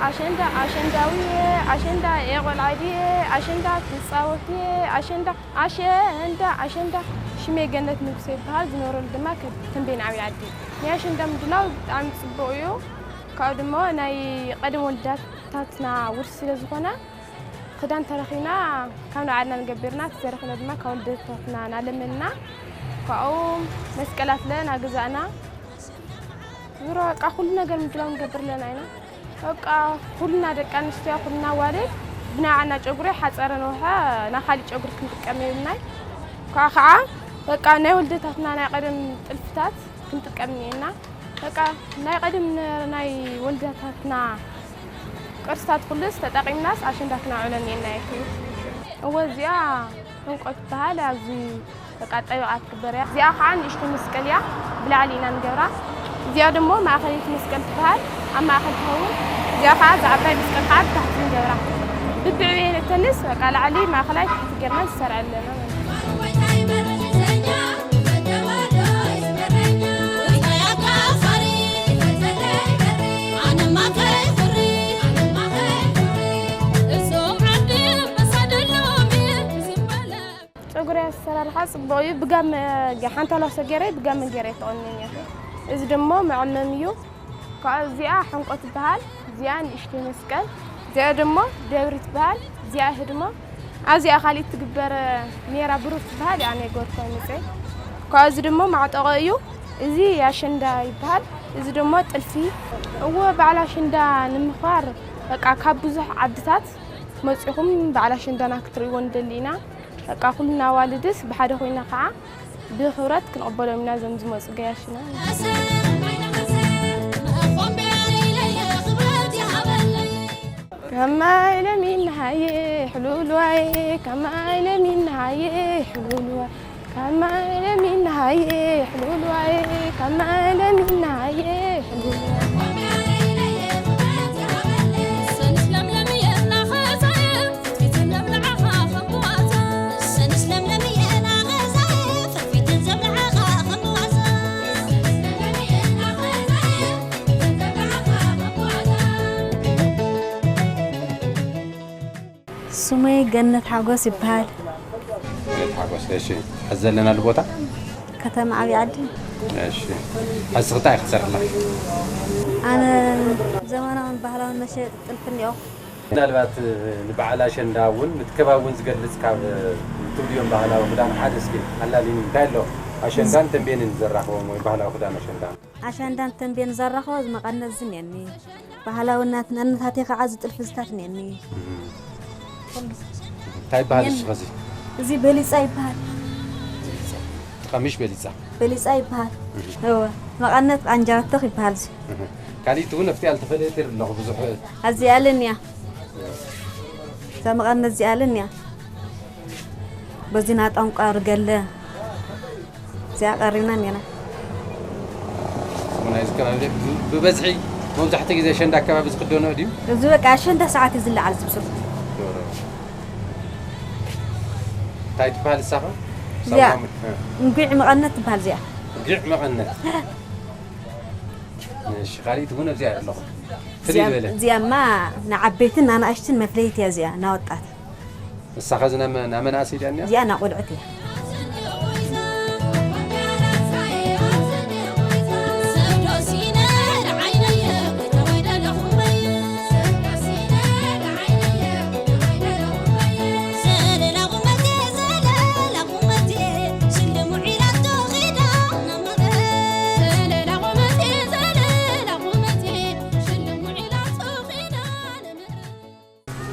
ኣሸንዳ ኣሸንዳዊ ኣሸንዳ የቆልዓ ድየ ኣሸንዳ ትፃወት ድየ ኣሸንዳ ኣሸንዳ ኣሸንዳ ሽሜ ገነት ንጉሰ ይበሃል። ዝኖረሉ ድማ ተንቤን ዓብዪ ዓዲ። ናይ ኣሸንዳ ምድላው ብጣዕሚ ፅቡቕ እዩ። ካብኡ ድማ ናይ ቀደም ወለዳታትና ውርሲ ስለ ዝኾነ ክዳን ተረኺብና ካብ ንባዕልና ንገብርና ተዘረኽና ድማ ካብ ወለደታትና ናለመንና ካብኡ መስቀላት ለ ናገዛእና ዙሮ በቃ ኩሉ ነገር ምድላው ንገብር ኣለና ኢና። በቃ ኩልና ደቂ ኣንስትዮ ኩልና ዋልድ ብናዓና ጨጉሪ ሓፀረ ነውሐ ናይ ካሊእ ጨጉሪ ክንጥቀም የብልናይ። ከዓ ከዓ በቃ ናይ ወልደታትና ናይ ቀደም ጥልፍታት ክንጥቀም እኒኤና። በቃ ናይ ቀደም ናይ ወልደታትና ቅርስታት ኩሉስ ተጠቂምናስ ኣሸንዳ ክናውዕሎ እኒኤና የክብል። እወ እዚኣ ዕንቆ ትበሃል ኣብዚ በቃ ጠቢቓ ትግበር እያ። እዚኣ ከዓ ንእሽቶ መስቀል እያ ብላዕሊ ኢና ንገብራ። እዚኣ ደሞ ማእኸለይቲ መስቀል ትበሃል ኣብ ማእኸል ትኸውን። እዚኣ ከዓ እዛ ዓባይ መስቀል ከዓ ብታሕቲ ንገብራ። ብብዕብየን እተንስ በቃ ላዕሊ ማእኸላይ ታሕቲ ጌርና ንሰርዐ ኣለና ማለት እዩ። ጸጉሪ ኣሰራርሓ ጽቡቕ እዩ። ብጋመ ገ-፣ ሓንቲ ኣልዋሶ ገይረ ብጋመ ገይረ ተቆኒነ። እዚ ደሞ መዐመም እዩ። ካብ እዚኣ ሕንቆ ትበሃል፣ እዚኣ ንእሽተይ መስቀል፣ እዚኣ ደሞ ደብሪ ትበሃል፣ እዚኣ ህድሞ፣ ኣብዚኣ ካሊእ ትግበር ሜራ ብሩር ትበሃል፣ እያ ናይ ጎርኮ ንጽ። ካብ እዚ ደሞ ማዕጠቆ እዩ። እዚ ኣሸንዳ ይበሃል። እዚ ደሞ ጥልፊ። እወ፣ በዓል ኣሸንዳ ንምኽባር በቃ ካብ ብዙሕ ዓድታት መጺኹም በዓል ኣሸንዳና ክትርእይዎ ንደሊ ኢና። በቃ ኩልና ኣዋልድስ ብሓደ ኮይና ከዓ ብኽብረት ክንቕበሎም ኢና እዞም ዝመጹ ገያሽና። ከማይ ለሚን ሃየ ሕሉልዋይ፣ ከማይ ለሚን ሃየ ሕሉልዋይ፣ ከማይ ለሚን ሃየ ሕሉልዋይ፣ ከማይ ለሚን ሃየ ሕሉልዋይ። ስመይ ገነት ሓጎስ ይበሃል። ገነት ሓጎስ፣ እሺ። ሕዚ ዘለናሉ ቦታ? ከተማ ዓብዪ ዓዲ። እሺ። ሕዚ እንታይ ክትሰርሕ ኣለኺ? ኣነ ዘመናውን ባህላውን መሸጢ ጥልፊ እኒኦ። ምናልባት ንበዓል ኣሸንዳ እውን ምትከባውን ዝገልጽ ካብ ትብልዮም ባህላዊ ክዳን ሓደ እስኪ ኣላሊኒ። እንታይ ኣሎ ኣሸንዳን ተንቤንን ዘራኽቦም ወይ ባህላዊ ክዳን ኣሸንዳ? ኣሸንዳን ተንቤን ዘራኽቦ እዚ መቐነት እዚ እኒአኒ። ባህላዊ እናት-፣ ናንነታተይ ከዓ እዚ ጥልፊ እዚታት እኒአኒ። እንታይ ይበሃል እሱ ኸዚ? እዚ በሊፃ ይበሃል። ቀሚሽ በሊፃ። በሊፃ ይበሃል። እወ፣ መቐነት ቃንጃ በተኽ ይበሃል እዚ። ካልእ እውን ኣብቲ ያልተፈለየት ይርኢ ኣለኹ ብዙሕ። ኣብዚኣ ኣለን እያ። እዛ መቐነት እዚኣ ኣለን እያ። በዚና ጠንቋሪ ገለ እዚኣ ቀሪብና እኒና። ናይዚ ከባቢ ብ-፣ ብበዝሒ መብዛሕትኡ ግዜ ኣሸንዳ ኣከባቢ ዝኽደኖ ድዩ? እዚ በቃ ኣሸንዳ ሰዓት እዩ ዝለዓል ዝብስሩ። ዶሮ። እንታይ ትበሃል እሳኻ? እዚኣ ሳዋ ም-፣ እ። እንጒዕ መቐነት ትበሃል እዚኣ። እንጒዕ መቐነት። እሺ፣ ካሊእ እውን ኣብዚኣ ኣለኹ። ፍልይ እዚኣ፣ ዝበለ። እዚኣማ ንዓበይትን ንኣናእሽትን መፍለይት እያ እዚኣ፣ ናወጣት። ንሳኻ እዚ ናመ-፣ ናመናእሰይ ድያ እኒኣ? እዚኣ ናቆልዑት እያ።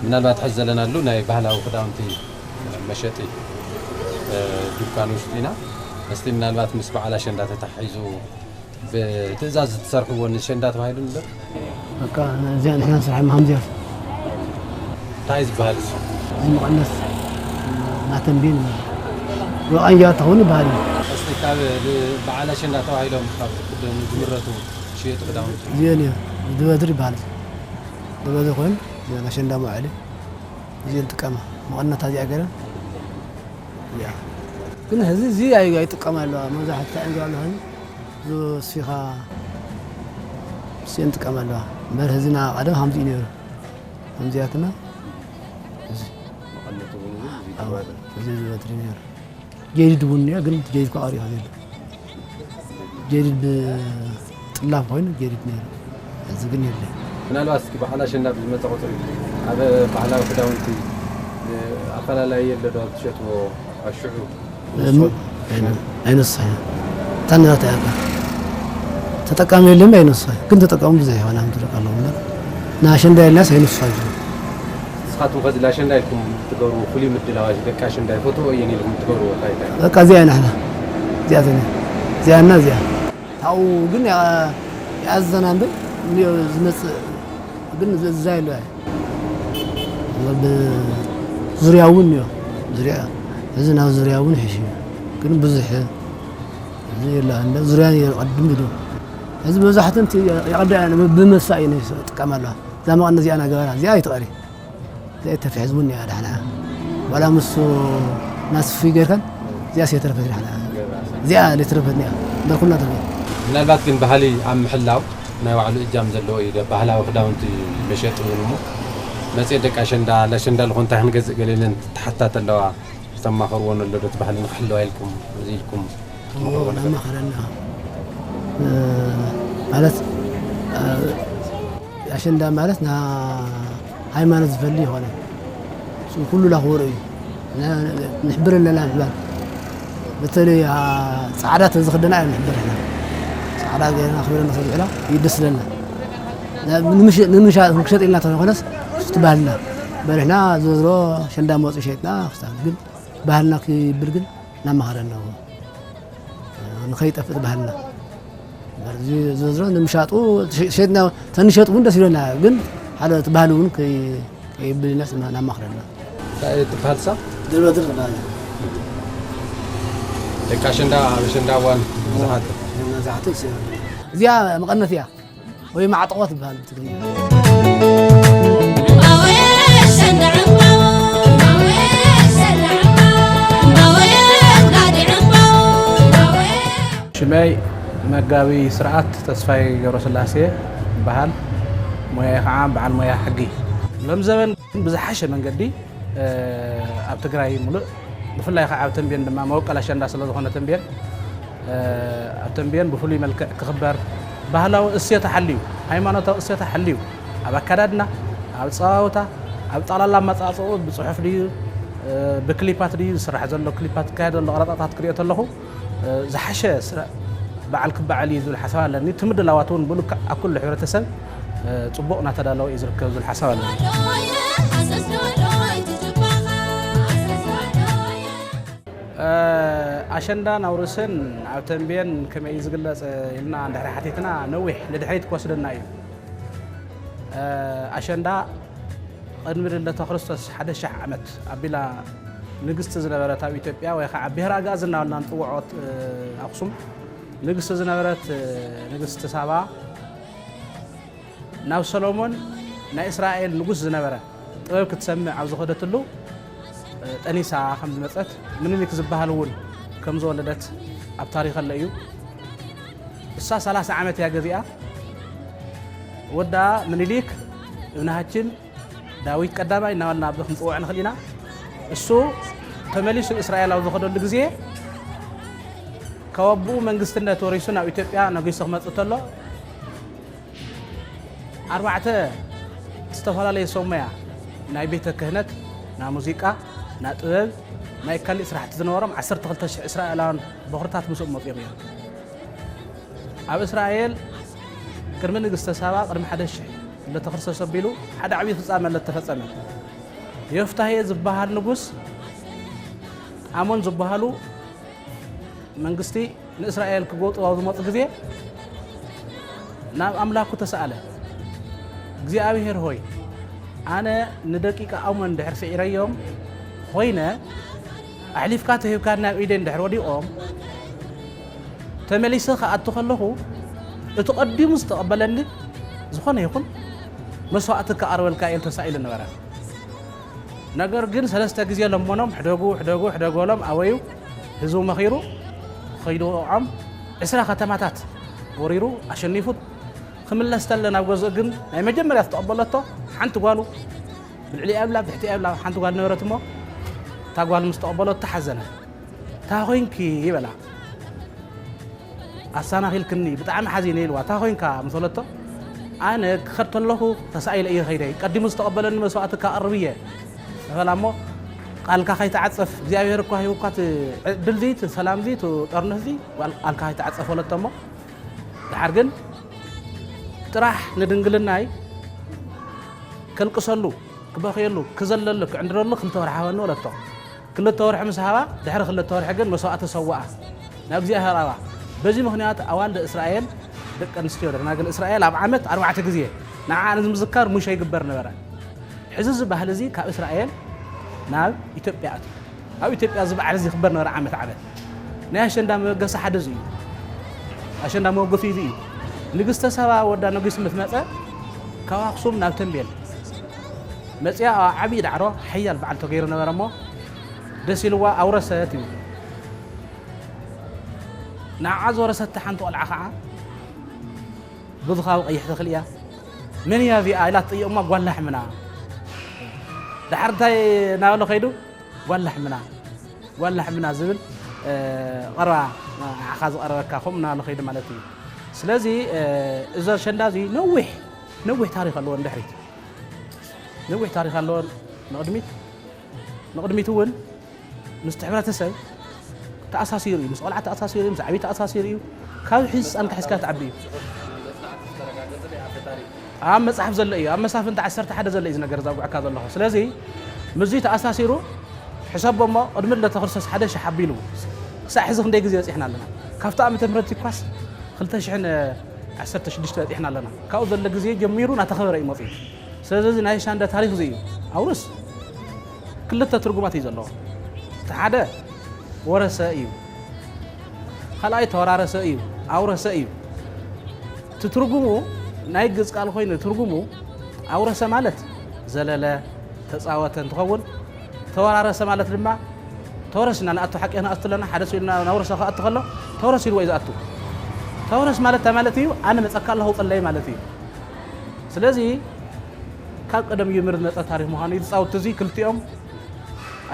ምናልባት ሕዚ ዘለናሉ ናይ ባህላዊ ክዳውንቲ መሸጢ፣ እ፣ ዱካን ውሽጢ ኢና። እስቲ ምናልባት ምስ በዓል ኣሸንዳ ተተሓሒዙ ብትእዛዝ እትሰርሕዎ ንሸንዳ ተባሂሉ ንበር? በቃ፣ እዚኣ ንሕና ንሰርሓ መሃምዝያ። እንታይ ዝበሃል እሱ? እዚ መቐነት፣ ናተንቤን፣ ወቓንጃ ተኸውን ይበሃል እዩ። እስቲ ካብ በዓል ኣሸንዳ ተባሂሎም ካብ ዝክደኑ ዝምረቱ ዝሽየጡ ክዳውንቲ? እዚአን እዩ፣ ድበድር ይበሃል። ድበድር ኮይኑ፣ ኣሸንዳ መውዓሊ። እዚአን ጥቀማ። መቐነታ እዚኣ ገለ። እዚኣ። ግን ህዚ እዚ ኣይ-፣ ኣይጥቀማ ኣለዋ። መብዛሕትኡ እንታይ እንገብር ኣለኹ? እዚ ስፊኻ እዚአን ጥቀማ ኣለዋ። እምበር ህዝና ቀደም ሃምዚ እዩ ነይሩ። ከምዚኣትና እዚ መቐነቱ እውን እዚ ኣብ ይግባእ። እዚ ዝበትሪ ነይሩ። ጀዲድ እውን እኒኦ፣ ግን ጀዲድ እኳ ቀሪኡ ዘሎ። ጀዲድ ብጥላም ኮይኑ ጀዲድ ነይሩ። እዚ ግን የለን። ምናልባት እስኪ በዓል ኣሸንዳ ብዝመፀ ቁፅሪ ኣብ ባህላዊ ክዳውንቲ ኣፈላላይ የለ ዶ ትሸጥዎ? ኣሽዑ እም፣ ኣይነ- ኣይነሳይ ታንዛት ያለ ተጠቃሚ የለም። ኣይነሳይ ግን ተጠቃሙ ብዙሕ ይሆን ኣምትልቅ ኣለዉ እምበር ንኣሸንዳ የልናስ ኣይነሳይ። ንስኻትኩም ከዚ ለኣሸንዳ ኢልኩም ትገብርዎ ፍሉይ ምድላዋት ደቂ ኣሸንዳ ይፈትዎ እየን ኢልኩም ትገብርዎ እንታይ እንታይ? በቃ እዚኣ ኢና ሕና እዚኣ ተነ እዚኣና እዚኣ ታው ግን ያ- ያዘና እምበር እንዲዮ ዝመጽእ ግን እዛ ኢሉ ያ ብ- ዙርያ እውን እዮ ዙርያ እዚ ናብ ዙርያ እውን ሕሽ እዩ። ግን ብዙሕ እዚ የለ እንደ ዙርያ ይቐድም ኢሉ እዚ መብዛሕትኡ እቲ ይቐዳ ብመሳ እዩ ጥቀም ኣለዋ። እዛ መቐነት እዚኣ ናገበራ እዚኣ ኣይትቐሪ እዚኣ ተፍሕዝ እውን እያ ዳሕና ዋላ ምስ ናስፊ ገይርከን እዚኣ ሴተረፈት ዳሕና እዚኣ ሌተረፈት እያ እምበር ኩላ ተፈት ምናልባት ግን ባህሊ ኣብ ምሕላው ናይ ባዕሉ እጃም ዘለዎ እዩ። ባህላዊ ክዳውንቲ መሸጢ እውን እሞ መፅኤ ደቂ ኣሸንዳ ለሸንዳ ልኾን እንታይ ክንገዝእ ገለ ኢለን ትሓታት ኣለዋ። ዝተማኸርዎ ነሎ ዶ እቲ ባህሊ ንክሕለዋ ኢልኩም እዚ ኢልኩም ትምኽርዎ ነገር? ናማኸረና ማለት ኣሸንዳ ማለት ና ሃይማኖት ዝፈሊ ይኾነ ኩሉ ላኽበሮ እዩ። ንሕብር ኣለና ምሕባር በተለይ ፃዕዳ ተዝኽደና እዮም ንሕብር ኣለና ፃዕዳ ገይርና ክብረ መሰል ዝሕላ ይደስለና ንምሻጥ ክንክሸጥ ኢልና ተኾነስ ስቲ ባህልና በሪሕና ዝወዝሮ ሸንዳ መፁ ሸጥና ክስታን ግን ባህልና ክብል ግን ናማኸረ ኣለዎ ንኸይጠፍእ ባህልና ዝወዝሮ ንምሻጡ ሸጥና ተንሸጥ እውን ደስ ይለና ግን ሓደ እቲ ባህሊ እውን ከይብል ኢልና ናማኽረና ትበሃል ሳ ድርበድር ደቂ ኣሸንዳ ኣብ ኣሸንዳ እዋን ብዙሓት እዚኣ መቐነት እያ ወይ ማዕጠቖ ትበሃል ብትግርኛ ሽመይ መጋቢ ስርዓት ተስፋይ ገብረስላሴ ይበሃል። ሞያይ ከዓ በዓል ሞያ ሕጊ። ሎም ዘበን ግን ብዝሓሸ መንገዲ ኣብ ትግራይ ሙሉእ ብፍላይ ከዓ ኣብ ተንቤን ድማ መወቀል ኣሸንዳ ስለዝኾነ ተንቤን ኣብ ተንቤን ብፍሉይ መልክዕ ክኽበር ባህላዊ እሴት ሓልዩ ሃይማኖታዊ እሴት ሓልዩ ኣብ ኣካዳድና ኣብ ፀዋውታ ኣብ ጠቕላላ ኣመፃፅኡ ብፅሑፍ ድዩ ብክሊፓት ድዩ ዝስራሕ ዘሎ ክሊፓት ዝካየድ ዘሎ ቀረፃታት ክሪኦ ተለኹ ዝሓሸ ስረ በዓል ክበዓል እዩ ዝብል ሓሳብ ኣለኒ እቲ ምድላዋት እውን ብልክዕ ኣብ ኩሉ ሕብረተሰብ ፅቡቕ እናተዳለወ እዩ ዝርከብ ዝብል ሓሳብ ኣለኒ ኣሸንዳን ኣውርስን ኣብ ተንቤን ከመይ እዩ ዝግለፅ ኢልና እንድሕሪ ሓቲትና ነዊሕ ንድሕሪት ክወስደና እዩ ኣሸንዳ ቅድሚ ልደተ ክርስቶስ ሓደ ሺሕ ዓመት ኣቢላ ንግስቲ ዝነበረት ኣብ ኢትዮጵያ ወይ ከዓ ብሄር ኣግኣዚ እናበልና ንፅውዖ ኣክሱም ንግስቲ ዝነበረት ንግስቲ ሳባ ናብ ሰሎሞን ናይ እስራኤል ንጉስ ዝነበረ ጥበብ ክትሰምዕ ኣብ ዝኸደትሉ ጠኒሳ ከም ዝመፀት ምኒልክ ዝበሃል እውን ከም ዝወለደት ኣብ ታሪክ ኣሎ እዩ እሳ ሰላሳ ዓመት እያ ገዚኣ ወዳ ምኒልክ እብናሃችን ዳዊት ቀዳማይ እናበልና ኣብዚ ክንፅውዕ ንኽእል ኢና እሱ ተመሊሱ እስራኤል ኣብ ዝኸደሉ ግዜ ካብ ኣቦኡ መንግስትነት ወሪሱ ናብ ኢትዮጵያ ነጊሱ ክመፅእ ተሎ ኣርባዕተ ዝተፈላለየ ሰብ ሞያ ናይ ቤተ ክህነት ናይ ሙዚቃ ናይ ጥበብ ናይ ካሊእ ስራሕቲ ዝነበሮም ዓሰርተ ክልተ ሽሕ እስራኤላውያን በኹርታት ምስኦም መፂኦም እዮም ኣብ እስራኤል ቅድሚ ንግስተ ሳባ ቅድሚ ሓደ ሽሕ ልደተ ክርስቶስ ኣቢሉ ሓደ ዓብዪ ፍፃመ ለተፈፀመ ዮፍታሄ ዝበሃል ንጉስ ኣሞን ዝበሃሉ መንግስቲ ንእስራኤል ክጎጥዋ ዝመፁ ግዜ ናብ ኣምላኩ ተሰኣለ እግዚኣብሔር ሆይ ኣነ ንደቂቀ ኣሞን ድሕር ስዒረዮም ኮይነ ኣሕሊፍካ ተሂብካኒ ኣብ ኢደይ እንድሕር ወዲቖም ተመሊሰ ክኣቱ ከለኹ እቲ ቀዲሙ ዝተቐበለኒ ዝኾነ ይኹን መስዋእቲ ክኣርበልካ ኢሉ ተሳኢሉ ነበረ። ነገር ግን ሰለስተ ግዜ ለመኖም ሕደጉ ሕደጉ ሕደጎሎም ኣበዩ ህዝቡ መኺሩ ኸይዱ ወቕዖም ዕስራ ከተማታት ወሪሩ ኣሸኒፉ ክምለስ ተለ ናብ ገዝኡ ግን ናይ መጀመርያ ዝተቐበለቶ ሓንቲ ጓሉ ብልዕሊ የብላ ብትሕቲ የብላ ሓንቲ ጓል ነበረት እሞ እታ ጓል ምስ ተቐበሎ ተሓዘነ። እንታይ ኮይንኪ ይበላ። ኣሳናኺልክኒ ብጣዕሚ ሓዚነ ኢልዋ። እንታይ ኮይንካ ምስ በለቶ ኣነ ክኸድ ተለኹ ተሳኢለ እየ ከይደ። ቀዲሙ ዝተቐበለኒ መስዋእቲ ከቕርብ እየ። በላ እሞ ቃልካ ከይትዓጸፍ እግዚኣብሔር እኳ ሂቡካ እቲ ዕድል እዚ እቲ ሰላም እዚ እቲ ጦርነት እዚ ቃልካ ከይትዓጸፍ በለቶ እሞ ድሓር ግን ጥራሕ ንድንግልናይ ከልቅሰሉ ክበኽየሉ ክዘለሉ ክዕንድረሉ ክልተ ወርሒ ሃበኒ በለቶ። ክልተ ወርሒ ምስ ሃባ ድሕሪ ክልተ ወርሒ ግን መስዋእቲ ሰዋኣ ናብ እግዚኣብሔር ኣባ። በዚ ምኽንያት ኣዋልደ እስራኤል ደቂ ኣንስትዮ ደናግል እስራኤል ኣብ ዓመት ኣርባዕተ ግዜ ንዓኣ ንምዝካር ሙሾ ይግበር ነበረ። ሕዚ እዚ ባህሊ እዚ ካብ እስራኤል ናብ ኢትዮጵያ ኣትዩ። ኣብ ኢትዮጵያ እዚ በዓል እዚ ይኽበር ነበረ ዓመት ዓመት። ናይ ኣሸንዳ መበገሲ ሓደ እዚ እዩ። ኣሸንዳ መወገፊ እዚ እዩ። ንግስተ ሰባ ወዳ ነጊሱ ምስ መጸ ካብ ኣክሱም ናብ ተንቤን መጽያ ኣብ ዓብዪ ዳዕሮ ሓያል በዓል ተገይሩ ነበረ እሞ ደስ ኢልዋ ኣውረሰት እዩ። ንዓዓ ዝወረሰት ሓንቲ ቆልዓ ከዓ ብዝኻዊ ቀይሕ ተኽሊ እያ። መን እያ እዚኣ ኢላ ትጥይቕ እሞ ጓል ላሕምና። ድሓር እንታይ እናበለ ከይዱ ጓል ላሕምና ጓል ላሕምና ዝብል ቐረባ ንዓኻ ዝቐረበካ ከምኡ እናበለ ከይዱ ማለት እዩ። ስለዚ እዚ ኣሸንዳ እዚ ነዊሕ ነዊሕ ታሪኽ ኣለዎ ንድሕሪት ነዊሕ ታሪኽ ኣለዎ ንቕድሚት ንቕድሚት እውን ምስቲ ሕብረተሰብ ተኣሳሲሩ እዩ። ምስ ቆልዓ ተኣሳሲሩ እዩ፣ ምስ ዓብዪ ተኣሳሲሩ እዩ። ካብ ሕዚ ህፃን ሒዝካ ትዓቢ እዩ። ኣብ መፅሓፍ ዘሎ እዩ። ኣብ መሳፍንቲ ዓሰርተ ሓደ ዘሎ እዩ ዝነገር ዛጉዕካ ዘለኹ። ስለዚ ምስዚ ተኣሳሲሩ ሕሰቦ እሞ ቅድሚ ልደተ ክርስቶስ ሓደ ሺሕ ኣቢሉ ክሳዕ ሕዚ ክንደይ ግዜ በፂሕና ኣለና። ካብቲ ዓመተ ምህረት ይኳስ ክልተ ሽሕን ዓሰርተ ሽዱሽተ በፂሕና ኣለና። ካብኡ ዘሎ ግዜ ጀሚሩ እናተኸበረ እዩ መፂኡ። ስለዚ እዚ ናይ ኣሸንዳ ታሪኽ እዚ እዩ። ኣውርስ ክልተ ትርጉማት እዩ ዘለዎ። እቲ ሓደ ወረሰ እዩ፣ ካልኣይ ተወራረሰ እዩ፣ ኣውረሰ እዩ። እቲ ትርጉሙ ናይ ግእዝ ቃል ኮይኑ ትርጉሙ ኣውረሰ ማለት ዘለለ፣ ተፃወተ እንትኸውን ተወራረሰ ማለት ድማ ተወረስ ኢና ንኣቱ ሓቂ ንኣቱ ኣለና ሓደ ስኢልና ናውረሰ ክኣቱ ከሎ ተወረስ ኢልዎ እዩ ዝኣቱ። ተወረስ ማለት እንታይ ማለት እዩ? ኣነ መፀካ ኣለኹ ውፀለይ ማለት እዩ። ስለዚ ካብ ቀደም ይምር ዝመፀ ታሪክ ምዃኑ እዩ። ዝፃውቲ እዚ ክልቲኦም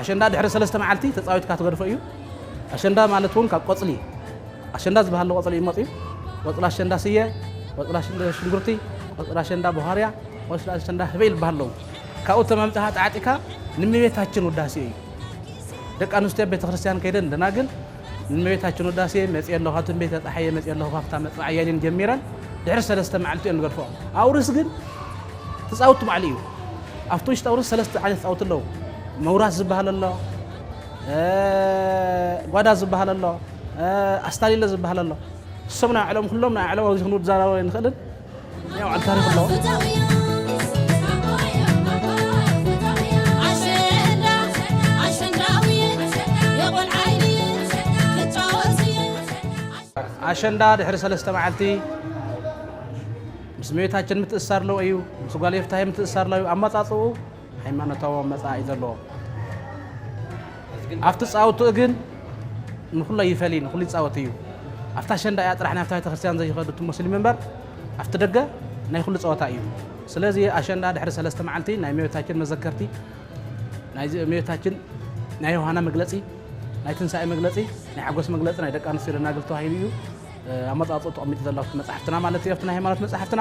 ኣሸንዳ ድሕሪ ሰለስተ መዓልቲ ተፃዊትካ ትገድፎ እዩ። ኣሸንዳ ማለት እውን ካብ ቆፅሊ ኣሸንዳ ዝበሃል ቆፅሊ እዩ መፅኡ። ቆፅሊ ኣሸንዳ ስየ፣ ቆፅሊ ኣሸንዳ ሽንጉርቲ፣ ቆፅሊ ኣሸንዳ ቡሃርያ፣ ቆፅሊ ኣሸንዳ ህበይ ዝበሃል ኣለዉ። ካብኡ ተማምፅኻ ተዓጢካ ንእመቤታችን ውዳሴ እዩ። ደቂ ኣንስትዮ ቤተ ክርስቲያን ከይደን ደናግል ንእመቤታችን ውዳሴ መፅእ ኣለኹ፣ ካብቲ ቤተ ፀሓየ መፅእ ኣለኹ፣ ካብታ መፅእ ኣያሌን ጀሚረን ድሕሪ ሰለስተ መዓልቲ እዮም ዝገድፍኦ። ኣውርስ ግን ተፃውቲ ባዕሉ እዩ። ኣብቲ ውሽጢ ኣውርስ ሰለስተ ዓይነት ተፃውቲ ኣለዉ። መውራስ ዝበሃል ኣሎ፣ እ፣ ጓዳ ዝበሃል ኣሎ፣ እ፣ ኣስታሊለ ዝበሃል ኣሎ። እሶም ናይ ዕሎም ኩሎም ናይ ዕሎም ኣብዚ ክንውዛረቦ ኣይንኽእልን። ያው ኣልታሪክ ኣለዎ። ኣሸንዳ ድሕሪ ሰለስተ መዓልቲ ምስ እመቤታችን ምትእሳር ኣለዎ እዩ፣ ምስ ጓል የፍታሄ ምትእሳር ኣለዎ እዩ። ኣመጻጽኡ ሃይማኖታዊ ኣመጻጽኣ እዩ ዘለዎ። ኣብቲ ጻውትኡ ግን ንኹሎ ይፈሊ፣ ንኹሉ ይጻወት እዩ። ኣብታ ኣሸንዳ እያ ጥራሕ ናብታ ቤተክርስትያን ዘይኸዱ እቲ ሙስሊም እምበር ኣብቲ ደገ ናይ ኩሉ ጸወታ እዩ። ስለዚ ኣሸንዳ ድሕሪ ሰለስተ መዓልቲ ናይ እመቤታችን መዘከርቲ፣ ናይ እመቤታችን ናይ ዮሃና መግለጺ፣ ናይ ትንሳኤ መግለጺ፣ ናይ ሓጎስ መግለጺ ናይ ደቂ ኣንስትዮ ደናግል ተባሂሉ እዩ። ኣመጻጽኡ ተቐሚጡ ዘሎ ኣብቲ መጽሓፍትና ማለት እዩ፣ ኣብቲ ናይ ሃይማኖት መጽሓፍትና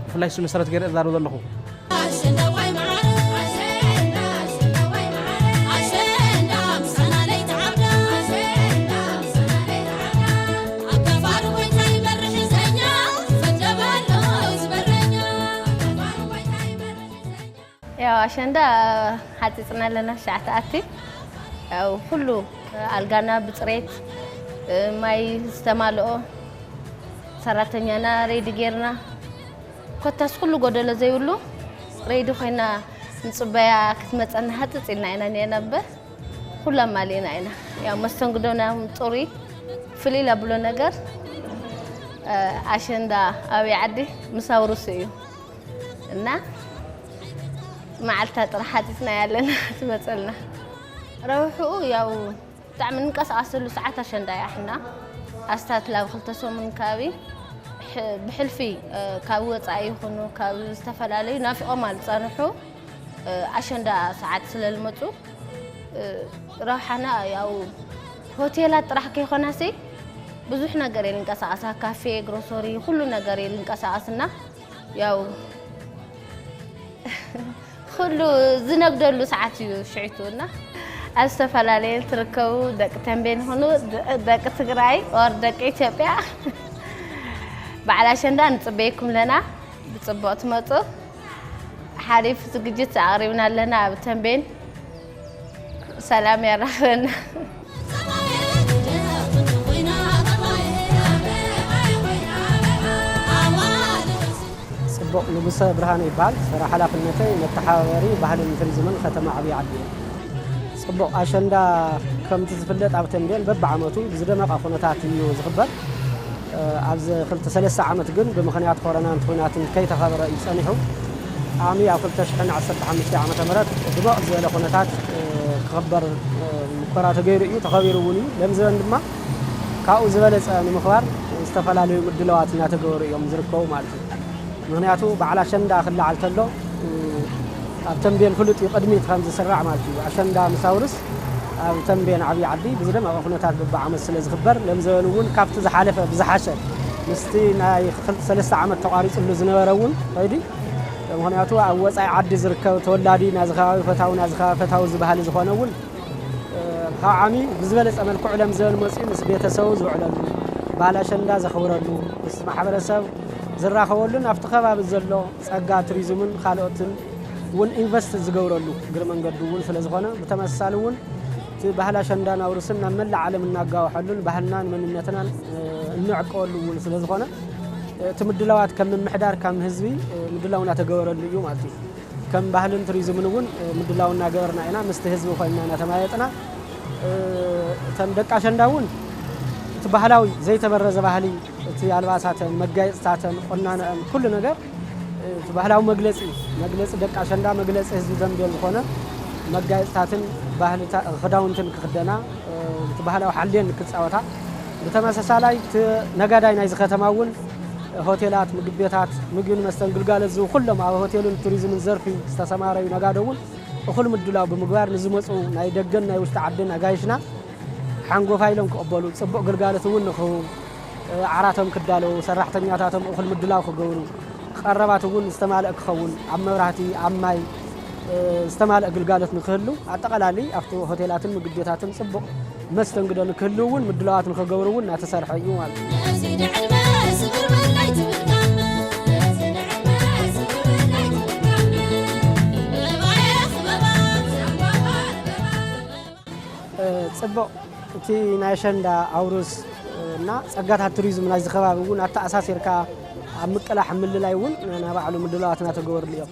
ብፍላይ እሱ መሰረት ገይረ እዛረብ ዘለኹ። ያው ኣሸንዳ ሓፂፅና ኣለና ትሽዓተ ኣቲ ያው ኩሉ ኣልጋና ብፅሬት ማይ ዝተማልኦ ሰራተኛና ሬዲ ጌርና ኮታስ ኩሉ ጎደሎ ዘይብሉ ሬዲ ኮይና ንፅበያ ክትመፀና ሃፅፅ ኢልና ኢና ኔና እምበር ኩሉ ኣማሊእና ኢና። ያው መስተንግዶና እውን ፅሩይ ፍልይ ለብሎ ነገር ኣሸንዳ ኣበይ ዓዲ ምሳውርሱ እዩ። እና መዓልታ ጥራሕ ሓፂፅና ያለና ትመፀልና ረብሕኡ ያው ብጣዕሚ እንቀሳቀሰሉ ሰዓት ኣሸንዳ እያ ሕና ኣስታት ላብ ክልተ ሰሙን ከባቢ ብሕልፊ ካብ ወፃኢ ይኹኑ ካብ ዝተፈላለዩ ናፊቆም ኣልፀንሑ ኣሸንዳ ሰዓት ስለ ዝመፁ ረብሓና ያው ሆቴላት ጥራሕ ከይኮናሲ ብዙሕ ነገር እየ ዝንቀሳቐሳ፣ ካፌ፣ ግሮሰሪ፣ ኩሉ ነገር እየ ዝንቀሳቐስና። ያው ኩሉ ዝነግደሉ ሰዓት እዩ ሽዒቱ እና ኣብ ዝተፈላለየ ትርከቡ ደቂ ተንቤን ይኹኑ ደቂ ትግራይ ኦር ደቂ ኢትዮጵያ በዓል ኣሸንዳ ንፅበየኩም ኣለና። ብፅቡቕ ትመፁ። ሓሪፍ ዝግጅት ኣቕሪብና ኣለና ኣብ ተንቤን። ሰላም ያራኽበና። ጽቡቕ። ንጉሰ ብርሃነ ይበሃል። ስራሕ ሓላፍነተይ መተሓባበሪ ባህልን ቱሪዝምን ከተማ ዓብዪ ዓዲ እየ። ጽቡቕ። ኣሸንዳ ከምቲ ዝፍለጥ ኣብ ተንቤን በብዓመቱ ብዝደመቐ ኩነታት እዩ ዝኽበር። ኣብዚ ክልተ ሰለስተ ዓመት ግን ብምኽንያት ኮሮናን ኲናትን ከይተኸበረ እዩ ጸኒሑ። ዓሚ ኣብ ክልተ ሽሕን ዓሰርተ ሓሙሽተ ዓመተ ምህረት ድመቕ ዝበለ ኩነታት ክኽበር ሙከራ ተገይሩ እዩ፣ ተኸቢሩ እውን እዩ። ለምዘበን ድማ ካብኡ ዝበለጸ ንምኽባር ዝተፈላለዩ ምድላዋት እናተገበሩ እዮም ዝርከቡ ማለት እዩ። ምኽንያቱ በዓል ኣሸንዳ ክለዓል ተሎ ኣብ ተንቤን ፍሉጥ እዩ፣ ቅድሚት ከም ዝስራዕ ማለት እዩ። ኣሸንዳ ምስ ኣውርስ ኣብ ተንቤን ዓብዪ ዓዲ ብዝደመቐ ኩነታት በብዓመት ስለ ዝኽበር ለምዘበን እውን ካብቲ ዝሓለፈ ብዝሓሸ ምስቲ ናይ ክልተ ሰለስተ ዓመት ተቋሪፅሉ ዝነበረ እውን ከይዲ ምኽንያቱ ኣብ ወፃኢ ዓዲ ዝርከብ ተወላዲ ናዚ ከባቢ ፈታዊ ናዚ ከባቢ ፈታዊ ዝበሃል ዝኾነ እውን ካብ ዓሚ ብዝበለፀ መልክዑ ለምዘበን መፅኡ ምስ ቤተሰቡ ዝውዕለሉ ባህሊ ኣሸንዳ ዘኽብረሉ ምስ ማሕበረሰብ ዝራኸበሉን ኣብቲ ከባቢ ዘሎ ጸጋ ቱሪዝምን ካልኦትን እውን ኢንቨስት ዝገብረሉ እግሪ መንገዱ እውን ስለ ዝኾነ ብተመሳሳሊ እውን እቲ ባህሊ ኣሸንዳን ኣውርስን ናብ መላእ ዓለም እናጋውሐሉን ባህልናን መንነትናን እንዕቀወሉ እውን ስለ ዝኾነ እቲ ምድላዋት ከም ምምሕዳር ከም ህዝቢ ምድላው እናተገበረሉ እዩ ማለት እዩ። ከም ባህልን ቱሪዝምን እውን ምድላው እናገበርና ኢና ምስቲ ህዝቢ ኮይንና እናተማየጥና እተን ደቂ ኣሸንዳ እውን እቲ ባህላዊ ዘይተበረዘ ባህሊ እቲ ኣልባሳተን መጋየፅታተን ቁናነአን ኩሉ ነገር እቲ ባህላዊ መግለፂ መግለፂ ደቂ ኣሸንዳ መግለፂ ህዝቢ ደንቤ ዝኾነ መጋየፅታትን ባህልታ ክዳውንትን ክኽደና እቲ ባህላዊ ሓልየን ክፃወታ ብተመሳሳላይ እቲ ነጋዳይ ናይዚ ከተማ እውን ሆቴላት፣ ምግቢ ቤታት፣ ምግብን መስተን ግልጋሎት ዝህቡ ኩሎም ኣብ ሆቴልን ቱሪዝምን ዘርፊ ዝተሰማረዩ ነጋዶ እውን እኹል ምድላው ብምግባር ንዝመፁ ናይ ደገን ናይ ውሽጢ ዓድን ኣጋይሽና ሓንጎፋይ ኢሎም ክቕበሉ፣ ፅቡቕ ግልጋሎት እውን ንክህቡ፣ ዓራቶም ክዳለዉ፣ ሰራሕተኛታቶም እኹል ምድላው ክገብሩ፣ ቀረባት እውን ዝተማልአ ክኸውን፣ ኣብ መብራህቲ፣ ኣብ ማይ ዝተማልአ ግልጋሎት ንክህሉ ኣጠቓላሊ ኣብቲ ሆቴላትን ምግቢ ቤታትን ፅቡቕ መስተንግዶ ንክህልው እውን ምድላዋት ንክገብሩ እውን እናተሰርሐ እዩ ማለት እዩ። ፅቡቕ እቲ ናይ ኣሸንዳ ኣውርስ እና ፀጋታት ቱሪዝም ናይዚ ከባቢ እውን ኣተኣሳሲርካ ኣብ ምቅላሕ ምልላይ እውን ናባዕሉ ምድላዋት እናተገበርሉ እዮም።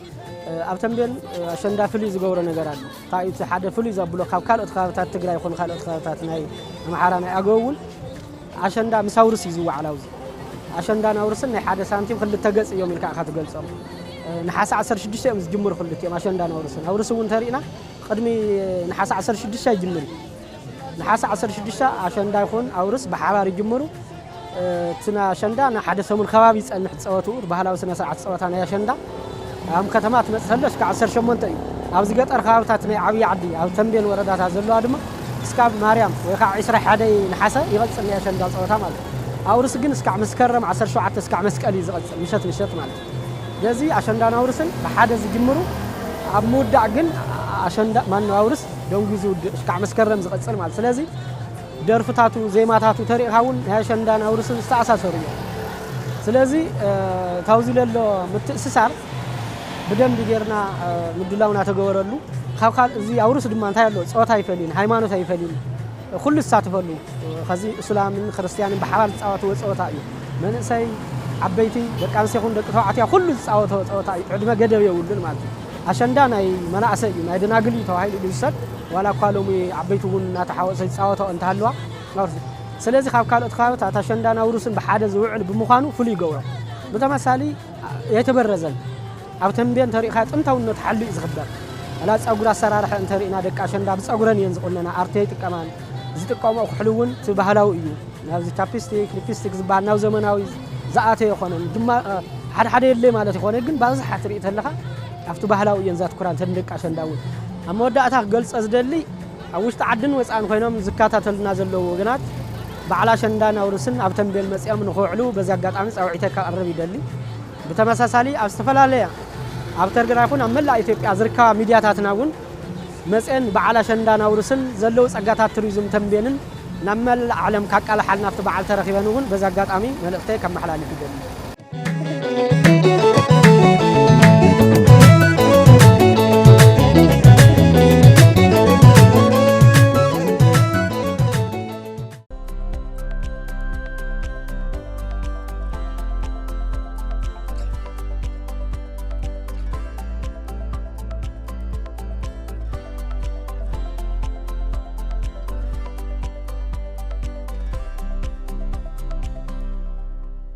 ኣብ ተምቤን ኣሸንዳ ፍልይ ዝገብሮ ነገር ኣሎ። እንታይ እቲ ሓደ ፍልይ ዘብሎ ካብ ካልኦት ከባብታት ትግራይ ይኹን ካልኦት ከባብታት ናይ ኣምሓራ ናይ ኣገው እውን ኣሸንዳ ምስ ኣውርስ እዩ ዝወዓል። ኣብዚ ኣሸንዳን ኣውርስን ናይ ሓደ ሳንቲም ክልተ ገፅ እዮም ኢልካ ኢኻ ትገልፆም። ነሓሰ ዓሰርተ ሽዱሽተ እዮም ዝጅምሩ ክልቲኦም ኣሸንዳን ኣውርስን። ኣውርስ እውን እንተሪእና ቅድሚ ነሓሰ ዓሰርተ ሽዱሽተ ይጅምር እዩ። ነሓሰ ዓሰርተ ሽዱሽተ ኣሸንዳ ይኹን ኣውርስ ብሓባር ይጅምሩ። እቲ ኣሸንዳ ንሓደ ሰሙን ከባቢ ይፀንሕ ፀወትኡ፣ ባህላዊ ስነ ስርዓት ፀወታ ናይ ኣሸንዳ። ኣብ ከተማ ትመፅእ ተሎ እስካብ ዓሰርተ ሸሞንተ እዩ። ኣብዚ ገጠር ከባብታት ናይ ዓብዪ ዓዲ ኣብ ተምቤን ወረዳታት ዘለዋ ድማ እስካብ ማርያም ወይ ከዓ ዕስራ ሓደ ነሓሰ ይቐፅል ናይ ኣሸንዳ ፀወታ ማለት እዩ። ኣውርስ ግን እስካብ መስከረም ዓሰርተ ሸውዓተ እስካብ መስቀል እዩ ዝቐፅል ምሸት ምሸት ማለት እዩ። ስለዚ ኣሸንዳን ኣውርስን ብሓደ ዝጅምሩ ኣብ ምውዳእ ግን ኣሸንዳ ማነው ኣውርስ ደንጉዩ ዝውድእ እስካብ መስከረም ዝቐፅል ማለት ስለዚ ደርፍታቱ ዜማታቱ ተሪእኻ እውን ናይ ኣሸንዳን ኣውርስን ዝተኣሳሰሩ እዮም። ስለዚ ካብዚ ለሎ ምትእስሳር ብደንቢ ጌርና ምድላው እናተገበረሉ ካብ ካልእ እዚ ኣውርስ ድማ እንታይ ኣሎ ፀወታ ኣይፈልይን ሃይማኖት ኣይፈልይን ኩሉ ዝሳተፈሉ ከዚ እስላምን ክርስትያንን ብሓባር ዝፃወትዎ ፀወታ እዩ። መንእሰይ ዓበይቲ ደቂ ኣንስትዮ ይኹን ደቂ ተባዕትያ ኩሉ ዝፃወቶ ፀወታ እዩ። ዕድመ ገደብ የብሉን ማለት እዩ። ኣሸንዳ ናይ መናእሰይ እዩ ናይ ደናግል እዩ ተባሂሉ ዝውሰድ ዋላ እኳ ሎሚ ዓበይቲ እውን እናተሓወሰ ዝፃወቶ እንተሃለዋ ስለዚ ካብ ካልኦት ከባብታት ኣሸንዳን ኣውርስን ብሓደ ዝውዕል ብምዃኑ ፍሉይ ይገብሮ። ብተመሳሊ ኣይተበረዘን። ኣብ ተምቤን እንተሪእኻ ጥንታውነቱ ሓሉ እዩ ዝኽበር። ዋላ ፀጉሪ ኣሰራርሐ እንተሪእና ደቂ ኣሸንዳ ብፀጉረን እየን ዝቑነና፣ ኣርቴ ኣይጥቀማን። ዝጥቀምኦ ኩሕሊ እውን እቲ ባህላዊ እዩ። ናብዚ ቻፕስቲክ፣ ሊፕስቲክ ዝበሃል ናብ ዘመናዊ ዝኣተ ኣይኮነን። ድማ ሓደ ሓደ የለ ማለት ይኾነ ግን ብኣብዝሓ ትርኢ ተለኻ ኣብቲ ባህላዊ እየን ዘትኩራ እተን ደቂ ኣሸንዳ እውን። ኣብ መወዳእታ ክገልጸ ዝደሊ ኣብ ውሽጢ ዓድን ወጻእን ኮይኖም ዝከታተሉና ዘለዉ ወገናት በዓል ኣሸንዳን ኣውርስን ኣብ ተምቤን መጺኦም ንኽውዕሉ በዚ ኣጋጣሚ ጻውዒተይ ከቕርብ ይደሊ። ብተመሳሳሊ ኣብ ዝተፈላለያ ኣብ ተርግራፉን ኣብ መላእ ኢትዮጵያ ዝርከባ ሚድያታትና እውን መጺኤን በዓል ኣሸንዳን ኣውርስን ዘለዉ ጸጋታት ቱሪዝም ተምቤንን ናብ መላእ ዓለም ካቃልሓልና ኣብቲ በዓል ተረኺበን እውን በዚ ኣጋጣሚ መልእኽተይ ከመሓላልፍ ይደሊ።